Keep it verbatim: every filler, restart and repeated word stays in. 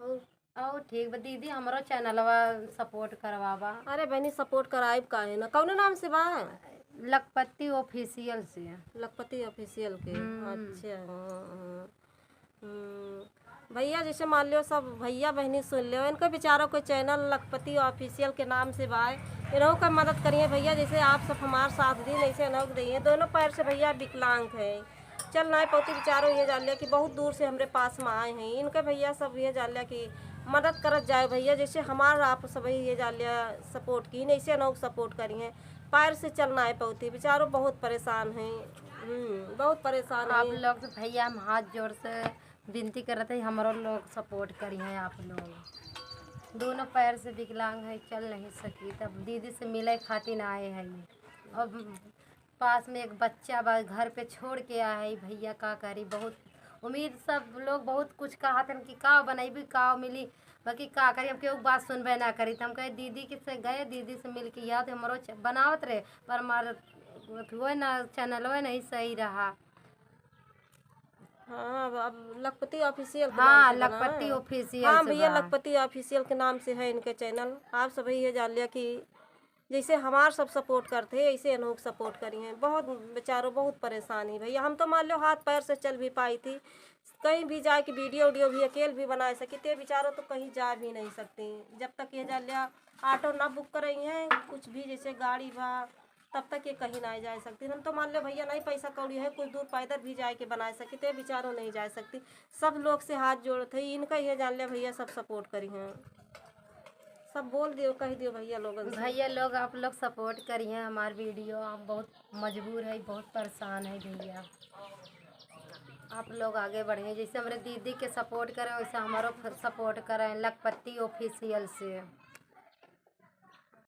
और? और ठीक बा दीदी, हमरो चैनलवा सपोर्ट करवावा। अरे बहनी, सपोर्ट कराइब काहे ना, कौने नाम से बा? लखपति ऑफिशियल से। लखपति ऑफिशियल के। हम्म। अच्छा, हाँ, हाँ। हम्म, भैया, जैसे मान लियो, सब भैया बहनी सुन लियो, इनके बेचारों के चैनल लखपति ऑफिशियल के नाम से बा। इन्हों का मदद करिए भैया, जैसे आप सब हमार साथ दी, वैसे इन्हों के दिए। दोनों पैर से भैया विकलांग है, चल नाई पौती। बेचारो ये जान लिया कि बहुत दूर से हमरे पास में आए हैं। इनके भैया सब ये जान लिया कि मदद करत जाए भैया, जैसे हमार आप सब ये जान लिया सपोर्ट की, ऐसे इन्हों सपोर्ट करिए। पैर से चल नाई पौती, बेचारो बहुत परेशान हैं। हम्म, बहुत परेशान आप हैं। लोग से भैया हम हाथ जोड़ से विनती करत है, हमरो लोग सपोर्ट करिए आप लोग। दोनों पैर से विकलांग है, चल नहीं सकी, तब दीदी से मिले खातिर आए हैं। अब पास में एक बच्चा बा, घर पे छोड़ के आए है भैया, का करी। बहुत उम्मीद, सब लोग बहुत कुछ कहत हन कि का बनैबी, का मिली, बाकी का करी, हम केहू बात सुनबे ना करी। तो हम कहे दीदी के से गए, दीदी से मिल के याद हमरो च-, बनावत रहे, पर हमार अथुए ना, चैनलवे नहीं सही रहा। हाँ, अब, अब लखपति ऑफिशियल के हाँ, नाम से बना लखपति है। ऑफिशियल हाँ से भैया, बा। लखपति ऑफिशियल के नाम से है इनके चैनल। आप सब ये जान लिया कि जैसे हमार सब सपोर्ट करते हैं, ऐसे इन्हों को सपोर्ट करी हैं। बहुत बेचारो बहुत परेशान ही भैया, हम तो मान लो हाथ पैर से चल भी पाई थी, कहीं भी जाए कि वीडियो उडियो भी अकेल भी बनाए सकी, ते बेचारो तो कहीं जा भी नहीं सकती। जब तक ये जान लिया ऑटो ना बुक करई हैं, कुछ भी जैसे गाड़ी बा, तब तक ये कहीं ना जा सकती। हम तो मान लो भैया नहीं पैसा कौड़ी है, कुछ दूर पैदल भी जाए के बनाए सकी, ते बेचारो नहीं जा सकती। सब लोग से हाथ जोड़त है, इनका ये जान लिया भैया सब सपोर्ट करी हैं। सब बोल दियो, कह दियो भैया लोगन से। भैया लोग, आप लोग सपोर्ट करिए हमार वीडियो। हम बहुत मजबूर है, बहुत परेशान है भैया। आप लोग आगे बढ़िए, जैसे हमरे दीदी के सपोर्ट करें वैसे हमारो फ-, सपोर्ट करें लखपति ऑफिशियल से।